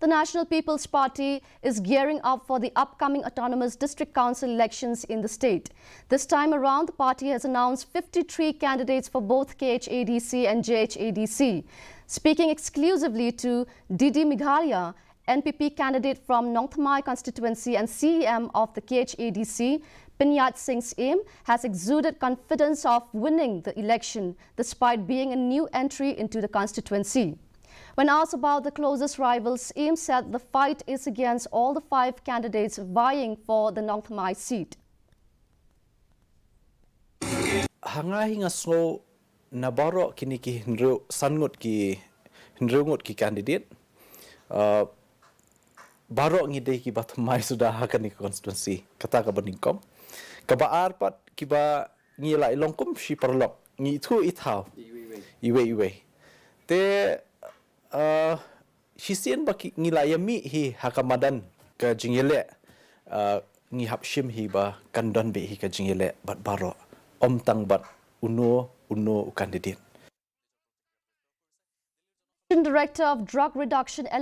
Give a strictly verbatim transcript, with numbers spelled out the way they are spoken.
The National People's Party is gearing up for the upcoming Autonomous District Council elections in the state. This time around, the party has announced fifty-three candidates for both K H A D C and J H A D C. Speaking exclusively to D D Meghalaya, N P P candidate from Nongthymmai constituency and C E M of the K H A D C, Pynjah Singh Syiem, has exuded confidence of winning the election despite being a new entry into the constituency. When asked about the closest rivals, Syiem said the fight is against all the five candidates vying for the Nongthymmai seat. Ha nga hi nga sngew na baroh kine ki hynriew san ngut ki hynriew ngut ki candidate. Uh, baroh ngi dei ki ba thymmai suda ha kane ka constituency kata ka ba nyngkong. Ka ba ar pat ki ba ngi la i long kum shi paralok ngi ithuh i thaw iwei iwei. Te uh, shisien ba ki ngi la ïa mih hi ha ka madan ka jingïaleh uh, ngi hap shim hi ba kan don beit hi ka jingïaleh bad baroh ym tang bad uno uno u candidate. Director of Drug Reduction